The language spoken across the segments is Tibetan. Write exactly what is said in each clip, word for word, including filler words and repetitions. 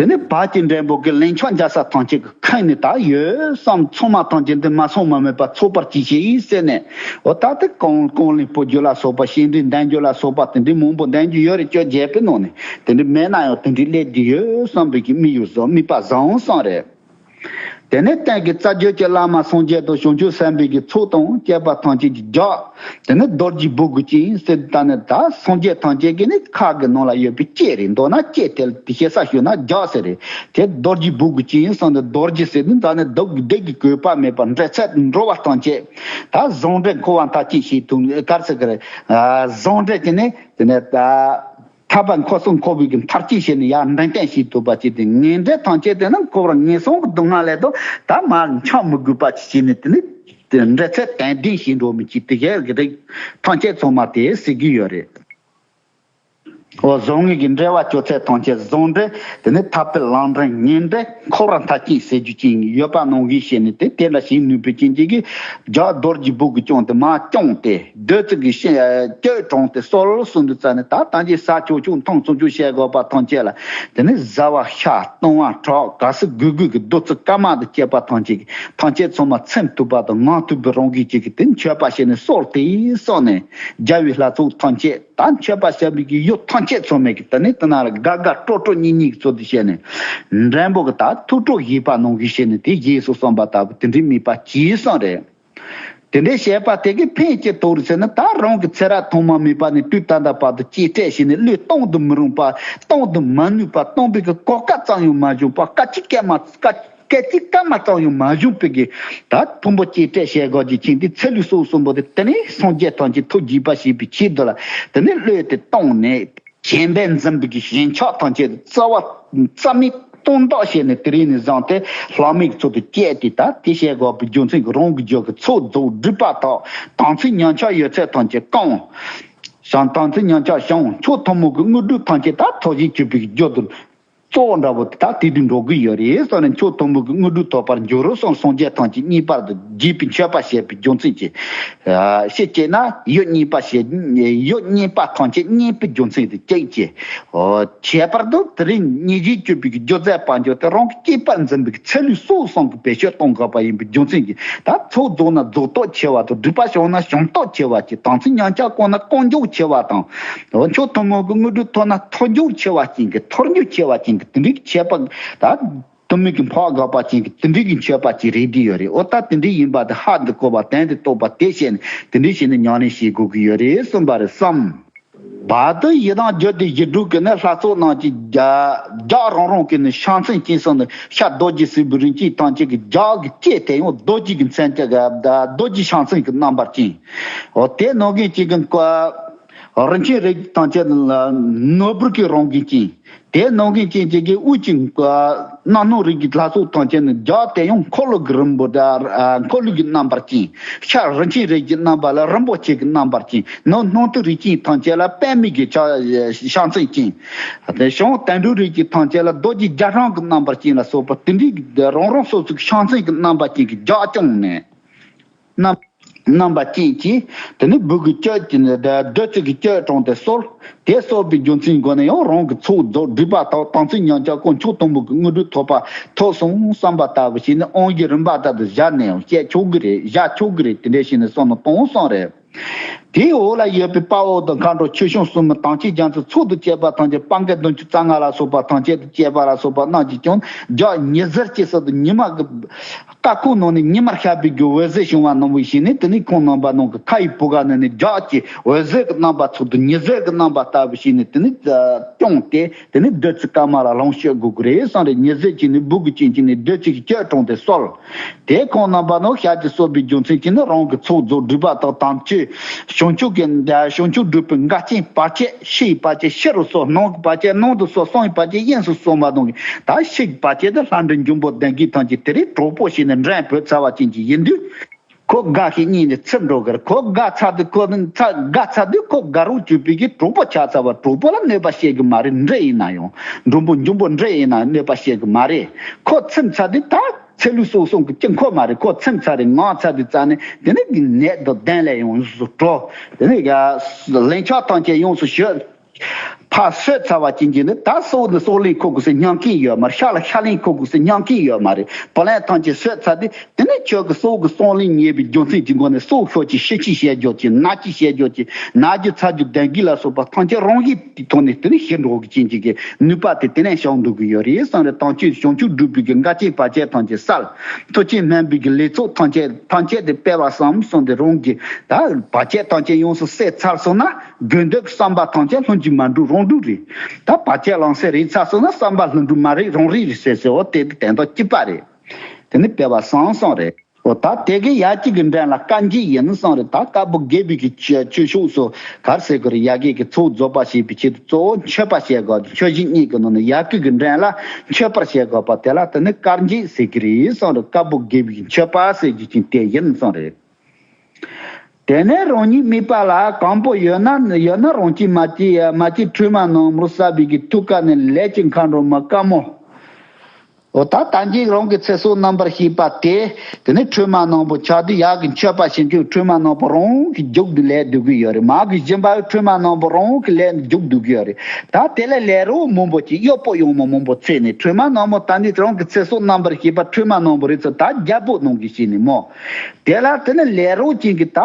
དེ་ནས་བར་གྱི་འགྲེང་བུ་གི་ལན་ཆགས་འཇལ་ས་ཐམས་ཅད་ཀྱི་ཁ་ནས་ད་ཡོད་བསམ་ཚང་མ་ཐམས་ཅད་འདི་མ་སོང་མ་མེད་པ་ཚོགས་པར་གྱིས་ཤིག་ཟེར་ནས། འོ་ད་དེ་རྐང་རྐང་ལན་སྤོ་རྒྱུ་ལ་སོགས་པ། བཤད་འདྲི་འདོན་རྒྱུ་ལ་སོགས་པ་དེ་འདྲའི་མང་པོ་འདོན་རྒྱུ་ཡོད་རེད། སྐྱོ་རྒྱལ་པོའི་ནང་ནས་དེ་འདྲའི་མེད་ན་ཡང་དེ་འདྲའི་སླེབས་རྒྱུ་ཡོད་བསམ་པའི་གི་དམིགས་ཡུལ་བཟང་དམིགས་པ་བཟང་བསམ་རེད། དེ་ནས་གཏན་གྱི་རྩ་བརྒྱུད་ཀྱི་བླ་མ་སངས་རྒྱས་དང་བྱང་ཆུབ་སེམས་དཔའི་གི་ཚོགས་དང་བཅས་པ་ཐམས་ཅད་ཀྱི་རྒྱགས། དེ་ནས་རྡོ་རྗེ་སྦུ་གུ་ཅན་ཟེར། ད་ནི་ད་སངས་རྒྱས་ཐམས་ཅད་ཀྱི་ནི་ཁ་གི་ནང་ལ་ཡོད་པའི་ལྕེ་རེད། མདོར་ན་ལྕེ་དེ་ལ་དེ་བཤད་ས་ཞུས་ན་རྒྱགས་ཟེར་རེད། དེ་རྡོ་རྗེ་སྦུ་གུ་ཅན་ཟེར་ནས། རྡོ་རྗེ་ཟེར་ནི་ད་ནི་རྡོ་གི་རྡོ་གི་བཀོད་པ་མེད་པ་འབྲེལ་ཚད་འགྲོ་བ་ཐམས་ཅད་ད་བཟང་འབྲེལ་འཁོར་བ་མཐའ་དཔྱད་བྱེད་ཐུབ། ག་རེ་ཟེར་གི་རེད། བཟང་འབྲེལ་དེ་ནི་དེ་ནི་ད། ཐར་པ་འཁོར་གསུམ་འཁོར་བའི་གི་མཐར་གྱིས་བྱས་ནས་ཡར་འགྲེང་སྟོན་བྱེད་ཐུབ་པ་ཅིག་དེ། ངན་འབྲེལ་ཐམས་ཅད་དེ་ནི་འཁོར་བར་ངན་སོང་གི་སྡུག་བསྔལ་ལས་དང་ད་མར་འཁྱམས་མི་དགོས་པ་ཅིག་བྱས་ནས། དེ་ནི་དེ་འབྲེལ་ཚད་དམ་ལྡན་བྱེད་འགྲོ་མི་ཅིག་དེ་གའི་གི་རིགས་ཐམས་ཅད་ཚང་མ་དེ་ཟེར་གི་ཡོད་རེད། འོ་བཟང་ངན་གྱི་འབྲེལ་བ་གཅོད་ཚད་ཐམས་ཅད་བཟང་འབྲེལ། དེ་ནི་ཐར་པའི་ལམ་འགྲེང་། ངན་འབྲེལ་འཁོར་བར་མཐའ་དཔྱད་ཟེར་རྒྱུ་ཅན་ཡོད་པ་ནང་བཞིན་བྱས་ནས། དེ་དེ་འདྲ་ཞིག་ནུས་པའི་རྐྱེན་གྱིས་རྒྱགས་རྡོ་རྗེ་སྦུ་གུ་ཅན་དེ་མར་བརྐྱངས་ཏེ། བདུད་རྩི་གི་ཤེ་ཨ་བཅུད་དྲངས་ཏེ་གསོལ་གསུངས་དུས་ཙ་ནས། ད་ད་ཅི་ཟ་ཆོག་ཆོག་འཐུང་ཆོག་ཆོག་བྱེད་དགོས་པ་ཐམས་ཅད་ལ། དེ་ནས་བཟའ་བ་ཤ་བཏུང་བ་ཁྲག་ག་སུ་དགོས་དགོས་ཀྱི་རྡོ་རྩི་དཀར་དམར་དང་བཅས་པ་ཐམས་ཅད་ཀྱི་ཐམས་ཅད་ཚང་མ་ཚིམ་ཐུབ་པ་དང་ངང་ཐུབ་པའི་རང་བཞིན་ཅིག་གིས་དེ་མཆོད་པ་བྱས་ནས་གསོལ་ཏེ་གསོལ་ནས། རྒྱལ་བའི་ལྷ་ཚོགས་ཐམས་ཅད་ད་མཆོད་པ་བྱ་བའི་གི་ཡུལ་ཐམས་ཅད་ཚང་མས་ཀྱི་དེ་ནས་དེ་ན་ལ་དགའ་དགའ་སྤྲོ་སྤྲོ་སྙིང་སྙིང་གི་ཚུལ་དུ་བྱས་ནས། འགྲེང་བུ་གི་ད་ཐུགས་སྤྲོ་བཞེས་པ་ནང་བཞིན་བྱས་ནས། དེ་རྗེས་སུ་བསམ་པ་ལྟ་བུ་དེ་འདྲའི་དམིགས་པ་གྱིས་བསམ་རེད། དེ་འདྲའི་བྱས་པ་དེ་གིས་ཕན་ཅི་ཐོགས་རེད་ཟེར་ན། ད་རང་གི་ཚེ་རབས་ཐོག་མ་མེད་པ་ནས་དུས་ད་ལྟ་བར་དུ་གཅེས་སྤྲས་བྱས་ནས། བློས་གཏོང་དུ་མི་རུང་པ། གཏོང་དུ་མ་ནུས་པ། གཏོང་བའི་གི་གོ་སྐབས་ཙམ་ཡང་མ་བྱུང་བ། སྐད་ཅིག་སྐད་མ་སྐད་སྐད་ཅིག་སྐར་མ་ཙམ་ཡང་མ་བྱུང་བའི་གི་ད་ཕུང་པོ་གཅེས་སྤྲས་བྱེད་དགོས་ཀྱི་ཕྱིན་ཏེ། ཚེ་ལུས་སྲོག་གསུམ་པོ་དེ་དེ་ནས་སངས་རྒྱས་ཐམས་ཅད་ཐུགས་དགྱེས་པ་བྱེད་པའི་ཆེད་དུ་ལ། དེ་ནས་བློས་དེ་བཏང་ནས། གཞན་ཕན་འཛིན་པའི་གི་ཞེན་ཆགས་ཐམས་ཅད་རྩ་བ་རྩ་མེད་སྟོང་ཟད་བྱས་ནས། དེ་རིང་ནས་བཟུང་སྟེ་ལྷག་མའི་ཚུལ་དུ་བསྐྱེད་དེ། ད་དེ་བྱེད་དགོས་པའི་རྒྱུ་མཚན་གྱིས་རང་གི་རྒྱུད་ཀྱི་ཚོགས་རྫོགས་སྒྲིབ་པ་དག། དམ་ཚིག་ཉམས་ཆག་ཡོད་ཚད་ཐམས་ཅད་སྐོང་། བྱང་དམ་ཚིག་ཉམས་ཆག་བྱང་། མཆོག་ཐུན་མོང་གི་དངོས་གྲུབ་ཐམས་ཅད་ད་ཐོབ་བྱེད་གྱུར་པའི་རྒྱུ་དང་གཙོ་བོ་འདྲ་བོ་དེ་ད་དེ་དུས་འགྲོ་གི་ཡོད་རེད་ཟེར་ནས། མཆོག་ཐུན་མོང་གི་དངོས་གྲུབ་ཐོབ་པར་འགྱུར་རོ་གསུངས། སངས་རྒྱས་ཐམས་ཅད་གཉིས་པར་དུ་དགྱེས་པའི་མཆོད་པ་བྱས་པའི་རྒྱུ་མཚན་གྱིས། ཨ་ཤེས་བྱས་ན་ཡུལ་གཉིས་པ་བྱས། ཡུལ་གཉིས་པ་ཐམས་ཅད་མཉེས་པའི་རྒྱུ་མཚན་དུ་བསྐྱེད་ཅེས། ཨོ། ཁྱད་པར་དུ་དེ་རིང་ཉེར་བཞི་གྱུར་པའི་རྒྱུ་རྫས་དཔལ་འབྱོར་དེ་རང་གི་གཅེས་པར་འཛིན་པའི་ཚེ་ལུས་སྲོག་གསུམ་གྱི་བེད་སྤྱོད་གཏོང་དགོས་པ་ཡིན་པའི་རྒྱུ་མཚན་གྱིས། ད་ཚོགས་རྫོགས་ན་རྫོགས་སྟོབས་ཆེ་བ་དང་། སྒྲིབ་པ་བྱང་ན་བྱང་སྟོབས་ཆེ་བ་གྱིས། དམ་ཚིག་ཉམས་ཆག་སྐོང་ན་སྐོང་རྒྱུ་ཆེ་བ་དང་། ཨོ། མཆོག་ཐུན་མོང་གི་དངོས་གྲུབ་ཐོབ་ན་ཐོབ་རྒྱུ་ཆེ་བ་ཅན་གྱི། ཐོབ་རྒྱུ་ཆེ་བ་ཅན་གྱི་དེ་འདྲའི་ཁྱད་པར་ད། དུ་མིག་གིས་འཕགས་དགག་པ་ཅན་གྱི་དེ་འདྲའི་གི་མཆོད་པ་ཅིག་རེད་དེ་ཡོད་རེད། འོ་ད་དེ་འདྲའི་ཡིན་པ་དེ་ཧ་འདི་གོ་བ་དོན་དེ་རྟོགས་པ་དེ་བྱས་ནས། དེ་འདྲའི་བྱས་ནས་ཉམས་ལེན་བྱེད་དགོས་ཀྱི་ཡོད་རེད་གསུངས་པ་རེད་བསམ། བར་དུ་ཡི་དམ་རྒྱུད་སྡེ་བཞི་དྲུག་གི་ནི་ལྷ་ཚོགས་རྣམས་ཀྱིས་རྒྱ་རྒྱགས་རང་རང་གི་ནི་ཕྱག་མཚན་ཅན་སོགས་ནི། ཤར་རྡོ་རྗེ་སྲིན་པོའི་རིན་ཆེན་ཐམས་ཅད་ཀྱི་རྒྱགས་ཀྱི་ལྕེ་དེ་ཡང་རྡོ་རྗེ་གི་མཚན་ཅན་གྱི་རྡོ་རྗེ་ཕྱག་མཚན་གྱི་རྣམ་པར་བཅིངས། འོ་དེ་ནང་བཞིན་གཅིག་གི་རིན་ཆེན་རིགས་ཐམས་ཅད་ནི་ནོར་བུ་གི་རང་བཞིན་ཅན། དེ་ནང་བཞིན་ཅན་གཅིག་གི་དབུས་ཀྱི་རྣམ་སྣང་རིགས་ཀྱི་ལྷ་ཚོགས་ཐམས་ཅད་ནི་རྒྱགས་དེ་ཡང་འཁོར་ལོ་གི་རིམ་པ་དང་། འཁོར་ལོ་གི་རྣམ་པར་བཅིངས། ཤར་རིན་ཆེན་རིགས་ཀྱི་རྣམ་པ་ལ་རིན་པོ་ཆེ་གི་རྣམ་པར་བཅིངས། ནུབ་སྣང་མཐའི་རིགས་ཅན་ཐམས་ཅད་ལ་པདྨའི་གི་ཕྱག་ཕྱག་མཚན་བཅིངས། དེ་བྱང་དུད་འགྲོའི་རིགས་ཀྱི་ཐམས་ཅད་ལ་རྡོ་རྗེ་རྒྱ་གྲམ་གྱི་རྣམ་པར་བཅིངས་ལ་སོགས་པ་དེ་འདྲའི་རང་རང་སོ་སོའི་ཕྱག་མཚན་གྱི་རྣམ་པ་ཅན་གྱི་རྒྱགས་བཅིངས་ནས། རྣམ་རྣམ་པ་ཅན་གྱིས་དེ་ནི་སྦུ་གུ་བཅུད་ཀྱི་ནི་བདུད་རྩི་གི་བཅུད་དྲངས་ཏེ་གསོལ། དེ་གསོལ་བའི་རྒྱུ་མཚན་སྒོ་ནས་ཡང་རང་གི་ཚོགས་རྫོགས་སྒྲིབ་པ་དག། དམ་ཚིག་ཉམས་ཆག་སྐོང་། མཆོག་ཐུན་མོང་གི་དངོས་གྲུབ་ཐོབ་པ་ཐོབ་སོང་བསམ་པ་ལྟ་བུ་བྱས་ནས། དབང་གི་རིམ་པ་ལྟར་དུ་སྦྱར་ནས་ཡང་བཤད་ཆོག་གི་རེད། བཞག་ཆོག་གི་རེད། དེ་འདྲ་བྱས་ནས་བསམ་བློ་གཏོང་བསམ་རེད། དེའི་འོག་ལ་ཡོད་པའི་དཔའ་བོ་དང་། མཁའ་འགྲོ་ཆོས་སྐྱོང་སྲུང་མ་དམ་ཅན་རྒྱ་མཚོ་ཚོགས་དང་བཅས་པ་ཐམས་ཅད། དཔལ་མགོན་བདུན་ཅུ་རྩ་ལྔ་ལ་སོགས་པ་ཐམས་ཅད་དང་བཅས་པ་ལ་སོགས་པ་རྣམས་ཀྱིས་ཀྱང་རྒྱགས་ཉི་ཟེར་གྱི་ཚུལ་དུ་ཉི་མ་གི་སྐར་ཁུང་ནང་ནས་ཉི་མར་ཤར་བའི་གི་འོད་ཟེར་བྱུང་བ་ནང་བཞིན་བྱས་ནས། དེ་ནས་ཁོང་རྣམ་པ་རྣམས་ཀྱི་ཁ་ཡི་བུ་ག་ནས་ནི་རྒྱགས་ཀྱི་འོད་ཟེར་གྱི་རྣམ་པ་ཚུལ་དུ་ཉི་ཟེར་གྱི་རྣམ་པ་ལྟ་བུ་བྱས་ནས། དེ་ནས་བཅིངས་ཏེ་དེ་ནས་བདུད་རྩི་དཀར་དམར་ལ་ལོངས་སྤྱོད་དགོས་ཀྱི་རེད་བསམ་རེད། ཉི་ཟེར་གྱི་ནི་སྦུ་གུ་ཅན་གྱི་ནི་བདུད་རྩི་གི་བཅུད་དྲངས་ཏེ་གསོལ། དེ་ཁོང་རྣམ་པ་རྣམས་ཞལ་གྱིས་གསོལ་བའི་རྒྱུ་མཚན་གྱིས་ནི། རང་གི་ཚོགས་རྫོགས་སྒྲིབ་པ་དག། དམ་ཆོས་བྱང་ཆུབ་ཀྱི་བྱང་ཆུབ་སྒྲུབ་པའི་འགལ་རྐྱེན་བར་ཆད། ཕྱི་ཡི་བར་ཆད་ཕྱི་རུ་སོལ། ནང་གི་བར་ཆད་ནང་དུ་སོལ། གསང་བའི་བར་ཆད་དབྱིངས་སུ་སོལ་བ་དང་། ད་ཕྱི་གི་བར་ཆད་དེ་ལྷ་འདྲེ་འབྱུང་པོ་ལྡན་གྱི་ཐམས་ཅད་དེ་རིང་གྲོགས་པོ་བྱས་ནས་འདྲེན་ཕོད་ཚར་བ་ཅན་གྱི་ཡིན་དུས། ཁོ་དགའ་ཞིང་སྙིང་ནས་ཚིམ་འགྲོ་གི་རེད། ཁོ་དགའ་ཚར་དུས་ཁོ་ཚ་དགའ་ཚར་དུས་ཁོ་དགའ་རབ་གྱུར་པའི་གི་གྲོགས་པོ་ཆགས་ཚར་བ། གྲོགས་པོ་ལ་གནོད་པ་བྱེད་གི་མ་རེད། འདྲེ་ཡིན་ན་ཡང་། འབྲུམ་པོ་འབྱུང་པོ་འདྲེ་ཡིན་ན་གནོད་པ་བྱེད་གི་མ་རེད། ཁོ་ཚིམ་ཚར་དུས་ད་ཚེ་ལུས་སྲོག་གསུམ་གྱི་དཀྱིལ་འཁོར་མ་རེད། ཁོ་ཚིམ་ཚར་རེད། ངང་ཚར་དུས་ཙ་ནས་དེ་ནས་ནད་དང་གདོན་ལས་ཡོངས་སུ་གྲོལ། དེ་ནས་ལན་ཆགས་ཐམས་ཅད་ཡོངས་སུ་ཞི། ཕར་གསོད་ཚར་བ་ཅན་གྱི་ནི་ད་སྲོག་ནི་སྲོག་ལན་འཁོར་དགོས་སའི་སྙིང་སྟོབས་ཡོད་མ་རེད། ཤ་ལ་ཤ་ལན་འཁོར་དགོས་སའི་སྙིང་སྟོབས་ཡོད་མ་རེད། བུ་ལོན་ཐམས་ཅད་གསོད་ཚར་དུས་དེ་ནི་ཁྱོད་ཀྱི་སྲོག་གི་སྲོག་ལན་ཉེས་པའི་རྒྱུ་མཚན་གྱི་སྒོ་ནས་སྲོག་ཤོར་ཅིག་ཤི་ཅིག་བྱས་རྒྱུ་ཅིག་ན་ཅིག་བྱས་རྒྱུ་ཅིག་ན་རྒྱུ་ཚ་རྒྱུ་གདོན་བགེགས་ལ་སོགས་པ་ཐམས་ཅད་རང་བཞིན་གྱི་ཐོག་ནས་དེ་ནི་ཞི་འགྲོ་གི་རྐྱེན་གྱི་གི་ནུས་པ་དེ་དེ་ནས་བྱུང་འདུག་གི་ཡོད་རེད་གསུངས་རེད། དམ་ཆོས་བྱང་ཆུབ་སྒྲུབ་པའི་གི་འགལ་རྐྱེན་བར་ཆད་ཐམས་ཅད་སེལ། མཐུ་རྐྱེན་སྨན་པའི་གི་ལས་ཚོགས་ཐམས་ཅད་ཐམས་ཅད་དེ་སྤེལ་བར་བསམ་གསུངས་ཏེ། རང་གི་ད་བར་ཆད་ཐམས་ཅད་ཡོངས་སུ་སེལ་ཚར་སོང་ན། དགོས་འདོད་ཀྱི་བསམ་པ་ཐམས་ཅད་ལྷུན་གྱིས་མ་འགྲུབ་རང་འགྲུབ་རེད། ད་བར་ཆད་ལམ་སེལ་རེད་ཚར་སོང་ན་བསམ་པ་ལྷུན་གྲུབ་མ་རེད་རང་རེད་རེད་ཟེར་ཟེར་བ་དེ་དེ་དོན་དག་གཅིག་པ་རེད། དེ་ནི་སྤེལ་བ་བསམ་གསུངས་རེད། འོ་ད་དེ་གི་ཡ་གཅིག་གི་འགྲན་ལ་སྐར་འབྱེད་ཡིན་གསུངས་རེད། ད་དཀར་པོ་དགེ་བའི་གི་ཆོས་ཆོས་ཕྱོགས་སུ་ག་རེ་ཟེར་དགོས་རེད། ཡ་གི་གི་ཚོགས་རྫོགས་པ་བྱེད་པའི་ཆེད་དུ་གཙོ་བོ་མཆོད་པ་བྱེད་དགོས། མཆོད་སྦྱིན་གཉིས་ཀྱི་ནང་ནས་ཡ་གི་གི་འགྲན་ལ་མཆོད་པར་བྱེད་དགོས་པ་དེ་ལ་དེ་ནི་སྐར་འབྱེད་ཟེར་གི་རེད་གསུངས་རེད། དཀར་པོ་དགེ་བའི་གི་མཆོད་པ་ཟེར་རྒྱུ་ཅན་དེ་ཡིན་གསུངས་རེད། དེ་ནས་རང་ཉིད་དམིགས་པ་ལ་གང་པོ་ཡོད་ན་ཡོད་ན་རང་གིས་མ་བྱས་མ་བྱས་ཁྲོས་མ་ནག་མོར་བསགས་པའི་གི་ཐུགས་ཀ་ནས་ལས་ཀྱི་མཁའ་འགྲོ་མ་དཀར་མོ། འོ་ད་ལྟ་ཅིག་རང་གི་ཚེ་སྲོག་རྣམ་པར་ཤེས་པ་དེ་དེ་ནས་ཁྲོས་མ་ནག་པོ་ཆགས་དུས་ཡག་གི་མཆོད་པ་བྱེད་དུས་ཁྲོས་མ་ནག་པོ་རང་གི་རྒྱུག་ཏུ་ལས་སྡོད་ཀྱི་ཡོད་རེད། མ་གི་སྦྱིན་པ་ཁྲོས་མ་ནག་པོ་རང་གི་ལས་རྒྱུག་སྡོད་ཀྱི་ཡོད་རེད། ད་དེ་ལས་ལས་རོགས་མང་པོ་ཅིག་གཡོག་པོ་གཡོག་མོ་མང་པོ་བཙལ་ནས་ཁྲོས་མ་ནག་མོ་ད་ནི་རང་གི་ཚེ་སྲོག་རྣམ་པར་ཤེས་པ་ཁྲོས་མ་ནག་པོ་རེད་ཚོ་ད་རྒྱལ་པོ་ནང་གི་ཤེས་ནས་མོ། དེ་ལ་དེ་ནི་ལས་རོགས་ཅན་གྱི་ད་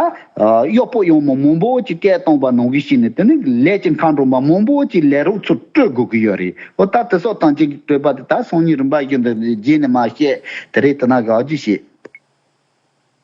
གཡོག་པོ་གཡོག་མོ་མང་པོ་ཅིག་སྐད་གཏོང་བ་ནང་གི་ཤེས་ནས་དེ་ནི་ལས་ཀྱི་མཁའ་འགྲོ་མ་མང་པོ་ཅིག་ལས་རོགས་ཚོ་སྤྲོད་དགོས་ཀྱི་ཡོད་རེད། འོ་ད་དེ་སོགས་དང་ཅིག་སྤྲོད་པ་དེ་ད་སང་ཉིན་རིམ་པ་བཞིན་དུ་རྗེས་ནས་མ་བཤད་དེ་རེད། དེ་ན་ག་ཅི་བཤད།